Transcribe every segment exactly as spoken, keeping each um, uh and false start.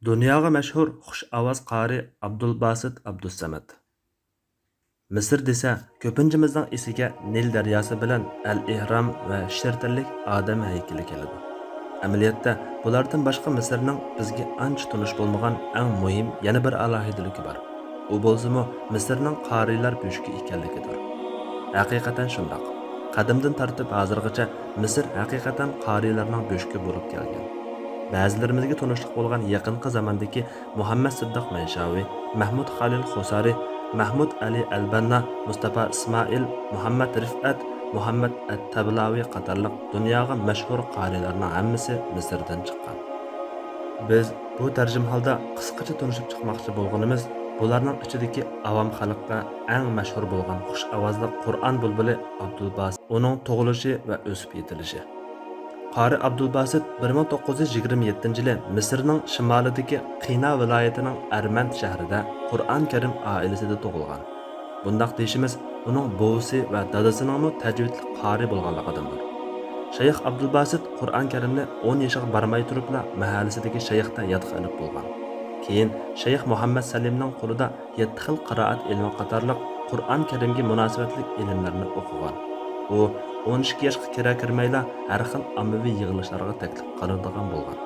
دۇنياغا مەشھۇر خۇش ئاۋاز قارى ئابدۇلباسىت ئابدۇسسەمەت. مىسىر دېسە، كۆپىنچىمىزنىڭ ئېسىگە نىل دەرياسى بىلەن ئەل ئېھرام ۋە شىرتىللىك ئادەم ھەيكىلى كېلىدۇ. ئەمەلىيەتتە، بۇلاردىن باشقا مىسىرنىڭ بىزگە ئانچە تونۇش بولمىغان ئەڭ مۇھىم يەنە بىر ئالاھىدىلىكى بار. ئۇ بولسىمۇ مىسىرنىڭ قارىيلار بۆشۈكى ئىكەنلىكىدۇر. ھەقىقەتەن شۇنداق. قەدىمدىن تارتىپ ھازىرغىچە مىسىر ھەقىقەتەن قارىيلارنىڭ بۆشۈكى بولۇپ كەلگەن. بەزىلىرىمىزگە تونۇشلۇق بولغان يېقىنقى زاماندىكى مۇھەممەد سىددىق مەنشاۋى، مەھمۇد خالىل خوسارى، مەھمۇد ئەلى ئەلبەننا، مۇستاپا ئىسمائىل، مۇھەممەد رىفئەت، مۇھەممەد ئەت تەبلاۋى قاتارلىق دۇنياغا مەشھۇر قارىيلارنىڭ ھەممىسى مىسىردىن چىققان. بىز بۇ تەرجىمىھالدا قىسقىچە تونۇشۇپ چىقماقچى بولغىنىمىز، بۇلارنىڭ ئىچىدىكى ئاۋام خەلققە ئەڭ مەشھۇر بولغان خۇش ئاۋازلىق قۇرئان بۇلبۇلى ئابدۇلباسىت، ئۇنىڭ تۇغۇلۇشى ۋە ئۆسۈپ يېتىلىشى. قارى ئابدۇلباسىت بىر مىڭ توققۇز يۈز يىگىرمە يەتتىنچى يىلى مىسىرنىڭ شىمالىدىكى قىنا ۋىلايىتىنىڭ ئەرمەنت شەھىرىدە قۇرئان كەرىم ئائىلىسىدە تۇغۇلغان. بۇنداق دېيىشىمىز ئۇنىڭ بوۋىسى ۋە دادىسىنىڭمۇ تەجۋىدلىك قارى بولغانلىقىدىندۇر. شەيخ ئابدۇلباسىت قۇرئان كەرىمنى ئون يېشىغا بارماي تۇرۇپلا مەھەللىسىدىكى شەيختە يادقا ئېلىپ بولغان. كېيىن شەيخ مۇھەممەد سەلىمنىڭ قولىدا يەتتە خىل قىرائەت ئىلمى قاتارلىق قۇرئان كەرىمگە مۇناسىۋەتلىك ئىلىملەرنى ئوقۇغان. ئۇ ئون ئىككى ياشقا كىرە كىرمەيلا ھەر خىل ئاممىۋى يىغىلىشلارغا تەكلىپ قىلىنىدىغان بولغان.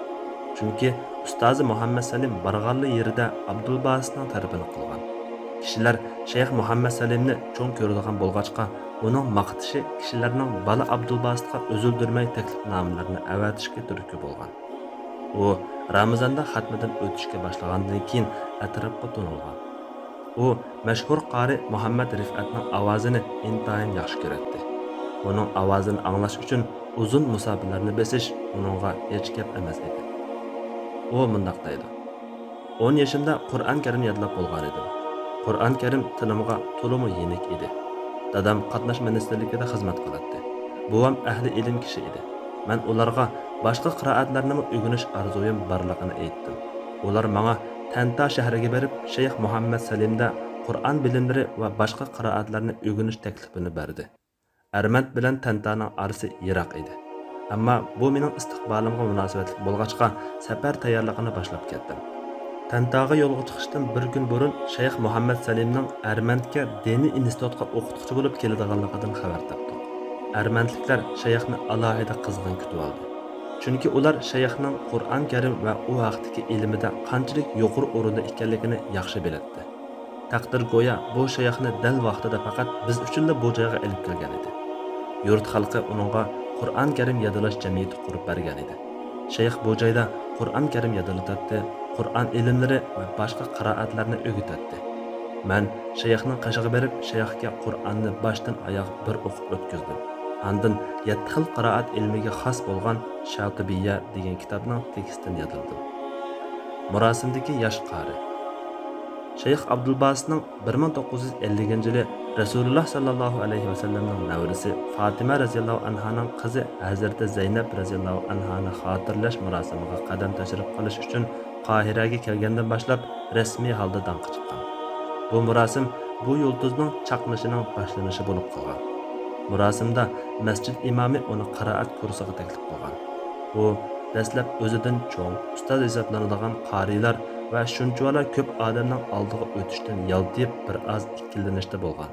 چۈنكى ئۇستازى مۇھەممەد سەلىم بارغانلا يېرىدە ئابدۇلباسىتنىڭ تەرىپىنى قىلغان. كىشىلەر شەيخ مۇھەممەد سەلىمنى چوڭ كۆرىدىغان بولغاچقا، ئۇنىڭ ماختىشى كىشىلەرنىڭ بالا ئابدۇلباسىتقا ئۈزۈلدۈرمەي تەكلىپنامىلەرنى ئەۋەتىشىگە تۈرتكە بولغان. ئۇ رامىزاندا خەتمىدىن ئۆتۈشكە باشلىغاندىن كېيىن ئەتراپقا تونۇلغان. ئۇ مەشھۇر قارى مۇھەممەد رىفئەتنىڭ ئاۋازىنى ئىنتايىن ياخشى كۆرەتتى. ئۇنىڭ ئاۋازىنى ئاڭلاش ئۈچۈن ئۇزۇن مۇساپىلەرنى بېسىش ئۇنىڭغا ھېچ گەپ ئەمەس ئىدى. ئۇ مۇنداق دەيدۇ: «ئون يېشىمدا قۇرئان كەرىم يادلاپ بولغانىدىم. قۇرئان كەرىم تىلىمغا تولىمۇ يېنىك ئىدى. دادام قاتناش مىنىستىرلىكىدە خىزمەت قىلاتتى. بوۋام ئەھلى ئىلىم كىشى ئىدى. مەن ئۇلارغا باشقا قىرائەتلەرنىمۇ ئۆگىنىش ئارزۇيۇم بارلىقىنى ئېيتتىم. ئۇلار ماڭا تەنتا شەھىرىگە بېرىپ، شەيخ مۇھەممەد سەلىمدە قۇرئان بىلىملىرى ۋە باشقا قىرائەتلەرنى ئۆگىنىش تەكلىپىنى بەردى. ئەرمەنت بىلەن تەنتانىڭ ئارىسى يىراق ئىدى. ئەمما بۇ مېنىڭ ئىستىقبالىمغا مۇناسىۋەتلىك بولغاچقا، سەپەر تەييارلىقىنى باشلاپ كەتتىم. تەنتاغا يولغا چىقىشتىن بىر كۈن بۇرۇن شەيخ مۇھەممەد سەلىمنىڭ ئەرمەنتكە دىنىي ئىنستىتۇتقا ئوقۇتقۇچى بولۇپ كېلىدىغانلىقىدىن خەۋەر تاپتۇق. ئەرمەنتلىكلەر شەيخنى ئالاھىدە قىزغىن كۈتۈۋالدى. چۈنكى ئۇلار شەيخنىڭ قۇرئان كەرىم ۋە ئۇ ھەقتىكى ئىلمىدە قانچىلىك يۇقىرى ئورۇندا ئىكەنلىكىنى ياخشى بىلەتتى. تەقدىر گويا بۇ شەيخنى دەل ۋاقتىدا پەقەت بىز ئۈچۈنلا بۇ جايغا ئېلىپ كەلگەن ئىدى. يۇرت خەلقى ئۇنىڭغا قۇرئان كەرىم يادلاش جەمئىيىتى قۇرۇپ بەرگەن ئىدى. شەيخ بۇ جايدا قۇرئان كەرىم يادلىتاتتى، قۇرئان ئىلىملىرى ۋە باشقا قىرائەتلەرنى ئۆگىتەتتى. مەن شەيخنىڭ قېشىغا بېرىپ، شەيخكە قۇرئاننى باشتىن ئاياغ بىر ئوقۇپ ئۆتكۈزدۈم. ئاندىن يەتتە خىل قىرائەت ئىلمىگە خاس بولغان شاتىبىيە دېگەن كىتابنىڭ تېكىستىنى يادلىدىم. مۇراسىمدىكى ياش قارى. شەيخ ئابدۇلباسىتنىڭ بىر مىڭ توققۇز يۈز ئەللىكىنچى يىلى رەسۇلۇللا ساللاللاھۇ ئەلەيھى ۋەسەللەمنىڭ نەۋرىسى فاتىمە رەزىياللاھۇ ئەنھانىڭ قىزى ھەزرىتى زەينەپ رەزىياللاھۇ ئەنھانى خاتىرىلەش مۇراسىمىغا قەدەم تەشرىپ قىلىش ئۈچۈن قاھىرەگە كەلگەندىن باشلاپ رەسمىي ھالدا داڭقى چىققان. بۇ مۇراسىم بۇ يۇلتۇزنىڭ چاقنىشىنىڭ باشلىنىشى بولۇپ قالغان. مۇراسىمدا مەسچىت ئىمامى ئۇنى قىرائەت كۇرسىغا تەكلىپ قىلغان. ئۇ دەسلەپ ئۆزىدىن چوڭ، ئۇستاز ھېسابلىنىدىغان قارىيلار ۋە شۇنچىۋالا كۆپ ئادەمنىڭ ئالدىغا ئۆتۈشتىن يالتىيىپ، بىر ئاز ئىككىلىنىشتە بولغان.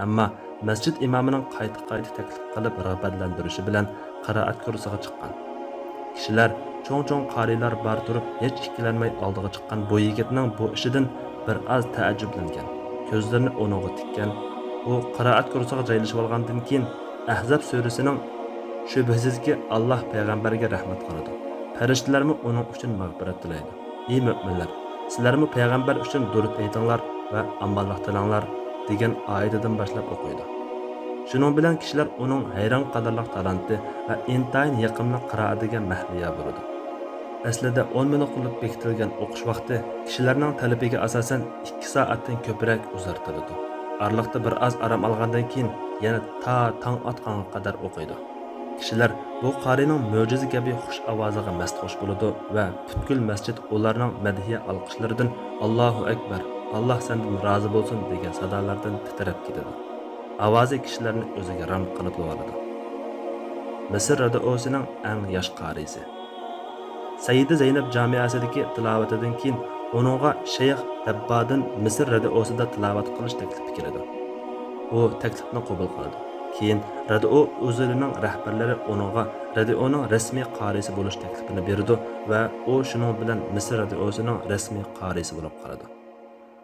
ئەمما مەسچىت ئىمامىنىڭ قايتا-قايتا تەكلىپ قىلىپ رىغبەتلەندۈرۈشى بىلەن قىرائەت كۇرسىغا چىققان. كىشىلەر، چوڭ-چوڭ قارىيلار بار تۇرۇپ، ھېچ ئىككىلەنمەي ئالدىغا چىققان بۇ يىگىتنىڭ بۇ ئىشىدىن بىر ئاز تەئەججۈپلەنگەن، كۆزلىرىنى ئۇنىڭغا تىككەن. ئۇ قىرائەت كۇرسىغا جايلىشىۋالغاندىن كېيىن، ئەھزاب سۈرىسىنىڭ، «شۈبھىسىزكى، ئاللاھ پەيغەمبەرگە رەھمەت قىلىدۇ، پەرىشتىلەرمۇ ئۇنىڭ ئۈچۈن مەغپىرەت تىلەيدۇ. ئى مۆمىنلەر، سىلەرمۇ پەيغەمبەر ئۈچۈن دۇرۇت ئېيتىڭلار ۋە ئامانلىق تىلەڭلار» دېگەن ئايىتىدىن باشلاپ ئوقۇيدۇ. شۇنىڭ بىلەن كىشىلەر ئۇنىڭ ھەيران قالارلىق تالانتى ۋە ئىنتايىن يېقىملىق قىرائىتىگە مەھلىيا بولىدۇ. ئەسلىدە ئون مىنۇت قىلىپ بېكىتىلگەن ئوقۇش ۋاقتى كىشىلەرنىڭ تەلىپىگە ئاساسەن ئىككى سائەتتىن كۆپرەك ئۇزارتىلىدۇ. ئارىلىقتا بىر ئاز ئارام ئالغاندىن كېيىن يەنە تا تاڭ ئاتقانغا قەدەر ئوقۇيدۇ. كىشىلەر بۇ قارىينىڭ مۆجىزە كەبى خۇش ئاۋازىغا مەستخۇش بولىدۇ ۋە پۈتكۈل مەسچىت ئۇلارنىڭ مەدھىيە ئالقىشلىرىدىن «ئاللاھۇ ئەكبەر، ئاللاھ سەندىن رازى بولسۇن» دېگەن سادالاردىن تىترەپ كېتىدۇ. ئاۋازى كىشىلەرنى ئۆزىگە رام قىلىپ بولۇۋالىدۇ. مىسىر رادىئوسىنىڭ ئەڭ ياش قارىيسى. سەيدە زەينەپ جامىئەسىدىكى تىلاۋىتىدىن كېيىن ئۇنىڭغا شەيخ دەببادىن مىسىر رادىئوسىدا تىلاۋەت قىلىش تەكلىپى كېلىدۇ. ئۇ تەكلىپنى قوبۇل قىلىدۇ. كېيىن رادىئو ئۇزۇلىنىڭ رەھبەرلىرى ئۇنىڭغا رادىئونىڭ رەسمىي قارىيسى بولۇش تەكلىپىنى بېرىدۇ ۋە ئۇ شۇنىڭ بىلەن مىسىر رادىئوسىنىڭ رەسمىي قارىيسى بولۇپ قالىدۇ.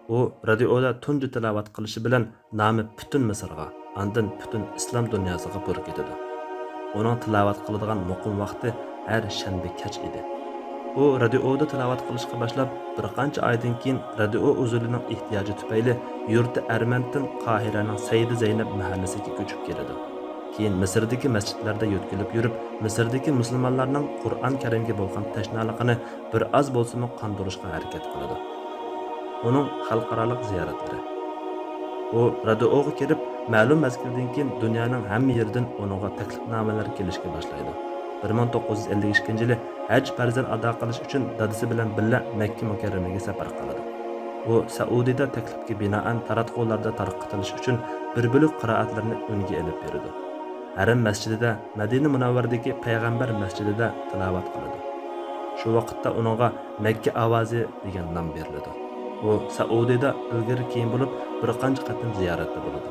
ئۇ رادىئودا تۇنجى تىلاۋەت قىلىشى بىلەن نامى پۈتۈن مىسىرغا، ئاندىن پۈتۈن ئىسلام دۇنياسىغا پۇر كېتىدۇ. ئۇنىڭ تىلاۋەت قىلىدىغان مۇقىم ۋاقتى ھەر شەنبە كەچ ئىدى. ئۇ رادىئودا تىلاۋەت قىلىشقا باشلاپ، بىر قانچە ئايدىن كېيىن رادىئو ئۇزۇلىنىڭ ئېھتىياجى تۈپەيلى يۇرتى ئەرمەنتتىن قاھىرەنىڭ سەيدە زەينەپ مەھەللىسىگە كۆچۈپ كېلىدۇ. كېيىن مىسىردىكى مەسچىتلەردە يۆتكىلىپ يۈرۈپ، مىسىردىكى مۇسۇلمانلارنىڭ قۇرئان كەرىمگە بولغان تەشنالىقىنى بىر ئاز بولسىمۇ قاندۇرۇشقا ھەرىكەت قىلىدۇ. ئۇنىڭ خەلقئارالىق زىيارەتلىرى. ئۇ رادىئوغا كىرىپ، مەلۇم مەزگىلدىن كېيىن دۇنيانىڭ ھەممە يېرىدىن ئۇنىڭغا تەكلىپنامىلەر كېلىشكە باشلايدۇ. بىر مىڭ توققۇز يۈز ئەللىك ئىككىنچى يىلى ھەج پەرزىنى ئادا قىلىش ئۈچۈن دادىسى بىلەن بىللە مەككە مۇكەررەمىگە سەپەر قىلىدۇ. ئۇ سەئۇدىدا تەكلىپكە بىنائەن تاراتقۇلاردا تارقىتىلىش ئۈچۈن بىر بۆلەك قىرائەتلەرنى ئۈنگە ئېلىپ بېرىدۇ. ھەرەم مەسچىتىدە، مەدىنە مۇنەۋۋەرىدىكى پەيغەمبەر مەسچىتىدە تىلاۋەت قىلىدۇ. شۇ ۋاقىتتا ئۇنىڭغا مەككە ئاۋازى دېگەن نام بېرىلىدۇ. ئۇ سەئۇدىدا ئىلگىرى كېيىن بولۇپ بىر قانچە قېتىم زىيارەتتە بولىدۇ.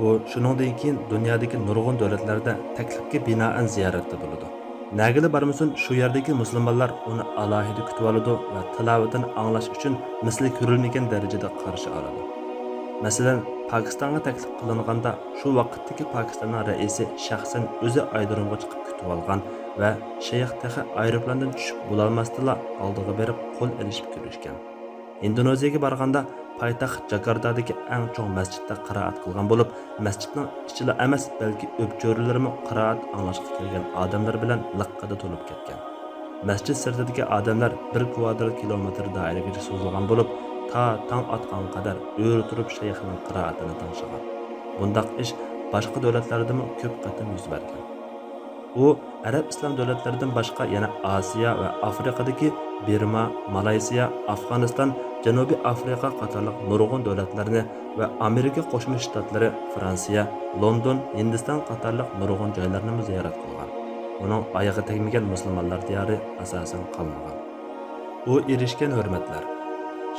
ئۇ شۇنىڭدىن كېيىن دۇنيادىكى نۇرغۇن دۆلەتلەردە تەكلىپكە بىنائەن زىيارەتتە بولىدۇ. نەگىلا بارمىسۇن، شۇ يەردىكى مۇسۇلمانلار ئۇنى ئالاھىدە كۈتۈۋالىدۇ ۋە تىلاۋىتىنى ئاڭلاش ئۈچۈن مىسلى كۆرۈلمىگەن دەرىجىدە قارشى ئالىدۇ. مەسىلەن، پاكىستانغا تەكلىپ قىلىنغاندا، شۇ ۋاقىتتىكى پاكىستاننىڭ رەئىسى شەخسەن ئۆزى ئايرودرومغا چىقىپ كۈتۈۋالغان ۋە شەيخ تېخى ئايروپىلاندىن چۈشۈپ بولالماستىلا، ئالدىغا بېرىپ قول ئېلىشىپ كۆرۈشكەن. ئىندونېزىيەگە بارغاندا، پايتەخت جاكارتادىكى ئەڭ چوڭ مەسچىتتە قىرائەت قىلغان بولۇپ، مەسچىتنىڭ ئىچىلا ئەمەس، بەلكى ئۆپچۆرىلىرىمۇ قىرائەت ئاڭلاشقا كەلگەن ئادەملەر بىلەن لىققىدە تولۇپ كەتكەن. مەسچىت سىرتىدىكى ئادەملەر بىر كۋادرات كىلومېتىر دائىرىگىچە سوزۇلغان بولۇپ، تا تاڭ ئاتقانغا قەدەر ئۆرە تۇرۇپ شەيخنىڭ قىرائىتىنى تىڭشىغان. بۇنداق ئىش باشقا دۆلەتلەردىمۇ كۆپ قېتىم يۈز بەرگەن. ئۇ ئەرەب ئىسلام دۆلەتلىرىدىن باشقا يەنە ئاسىيا ۋە ئافرىقىدىكى بىرما، مالايسىيا، ئافغانىستان، جەنۇبىي ئافرىقا قاتارلىق نۇرغۇن دۆلەتلەرنى ۋە ئامېرىكا قوشما شتاتلىرى، فرانسىيە، لوندون، ھىندىستان قاتارلىق نۇرغۇن جايلارنىمۇ زىيارەت قىلغان. ئۇنىڭ ئايىغى تەگمىگەن مۇسۇلمانلار دىيارى ئاساسەن قالمىغان. ئۇ ئېرىشكەن ھۆرمەتلەر.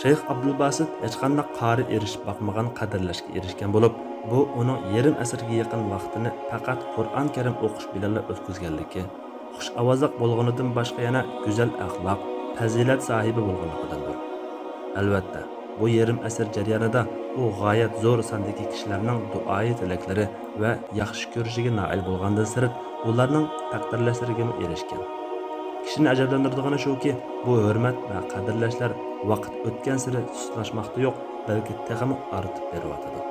شەيخ ئابدۇلباسىت ھېچقانداق قارى ئېرىشىپ باقمىغان قەدىرلەشكە ئېرىشكەن بولۇپ، بۇ ئۇنىڭ يېرىم ئەسىرگە يېقىن ۋاقتىنى پەقەت قۇرئان كەرىم ئوقۇش بىلەنلا ئۆتكۈزگەنلىكى، خۇش ئاۋازلىق بولغىنىدىن باشقا يەنە گۈزەل ئەخلاق، پەزىلەت ساھىبى بولغانلىقىدىندۇر. ئەلۋەتتە، بۇ يېرىم ئەسىر جەريانىدا ئۇ غايەت زور ساندىكى كىشىلەرنىڭ دۇئايى تىلەكلىرى ۋە ياخشى كۆرۈشىگە نائىل بولغاندىن سىرت، ئۇلارنىڭ تەقدىرلەشلىرىگىمۇ ئېرىشكەن. كىشىنى ئەجەبلەندۈرىدىغىنى شۇكى، بۇ ھۆرمەت ۋە قەدىرلەشلەر ۋاقىت ئۆتكەنسېرى سۇسلاشماقتا يوق، بەلكى تېخىمۇ ئارتىپ بېرىۋاتىدۇ.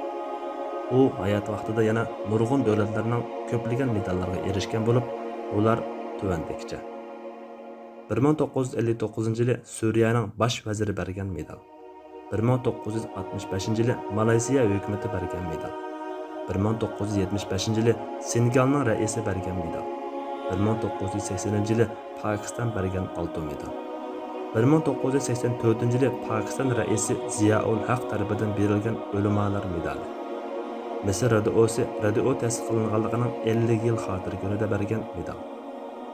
ئۇ ھايات ۋاقتىدا يەنە نۇرغۇن دۆلەتلەرنىڭ كۆپلىگەن مېداللىرىغا ئېرىشكەن بولۇپ، ئۇلار تۆۋەندىكىچە. بىر مىڭ توققۇز يۈز ئەللىك توققۇزىنچى يىلى سۈرىيەنىڭ باش ۋەزىرى بەرگەن مېدال. بىر مىڭ توققۇز يۈز ئاتمىش بەشىنچى يىلى مالايسىيا ھۆكۈمىتى بەرگەن مېدال. بىر مىڭ توققۇز يۈز يەتمىش بەشىنچى يىلى سېنېگالنىڭ رەئىسى بەرگەن مېدال. بىر مىڭ توققۇز يۈز سەكسەنىنچى يىلى پاكىستان بەرگەن ئالتۇن مېدال. بىر مىڭ توققۇز يۈز سەكسەن تۆتىنچى يىلى پاكىستان رەئىسى زىيائۇل ھەق تەرىپىدىن بېرىلگەن ئۆلىمالار مېدالى. مىسىر رادىئوسى رادىئو تەسىس قىلىنغانلىقىنىڭ ئەللىك يىل خاتىرە كۈنىدە بەرگەن مېدال.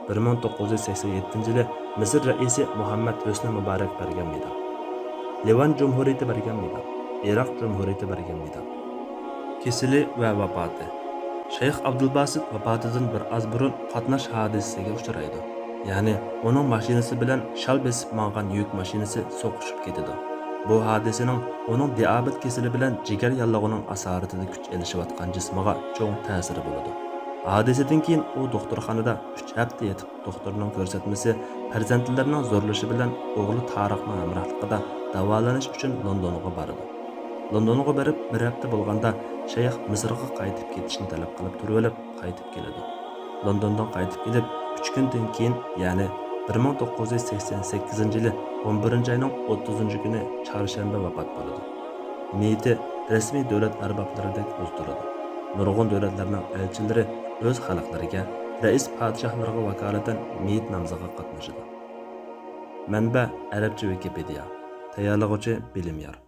بىر مىڭ توققۇز يۈز سەكسەن يەتتىنچى يىلى مىسىر رەئىسى مۇھەممەد ھۆسنى مۇبارەك بەرگەن مېدال. لىۋان جۇمھۇرىيىتى بەرگەن مېدال. ئىراق جۇمھۇرىيىتى بەرگەن مېدال. كېسىلى ۋە ۋاپاتى. شەيخ ئابدۇلباسىت ۋاپاتىدىن بىر ئاز بۇرۇن قاتناش ھادىسىسىگە ئۇچرايدۇ. يەنى ئۇنىڭ ماشىنىسى بىلەن شال بېسىپ ماڭغان يۈك ماشىنىسى سوقۇشۇپ كېتىدۇ. بۇ ھادىسىنىڭ ئۇنىڭ دىئابېت كېسىلى بىلەن جىگەر ياللۇغىنىڭ ئاسارىتىدە كۈچ ئېلىشىۋاتقان جىسمىغا چوڭ تەسىرى بولىدۇ. ھادىسىدىن كېيىن ئۇ دوختۇرخانىدا ئۈچ ھەپتە يېتىپ، دوختۇرنىڭ كۆرسەتمىسى، پەرزەنتلىرىنىڭ زورلىشى بىلەن ئوغلى تارىقنىڭ ھەمراھلىقىدا داۋالىنىش ئۈچۈن لوندونغا بارىدۇ. لوندونغا بېرىپ بىر ھەپتە بولغاندا، شەيخ مىسىرغا قايتىپ كېتىشنى تەلەپ قىلىپ تۇرۇۋېلىپ قايتىپ كېلىدۇ. لوندوندىن قايتىپ كېلىپ ئۈچ كۈندىن كېيىن، يەنى بىر مىڭ توققۇز يۈز سەكسەن سەككىزىنچى يىلى ئون بىرىنچى ئاينىڭ ئوتتۇزىنچى كۈنى چارشەنبە ۋاپات بولىدۇ. مېيىتى رەسمىي دۆلەت ئەربابلىرىدەك ئۇزىتىلىدۇ. نۇرغۇن دۆلەتلەرنىڭ ئەلچىلىرى ئۆز خەلقلىرىگە، رەئىس پادىشاھلىرىغا ۋاكالىتەن مېيىت نامىزىغا قاتنىشىدۇ. مەنبە: ئەرەبچە ۋىكىپېدىيە. تەييارلىغۇچى: بىلىم يار.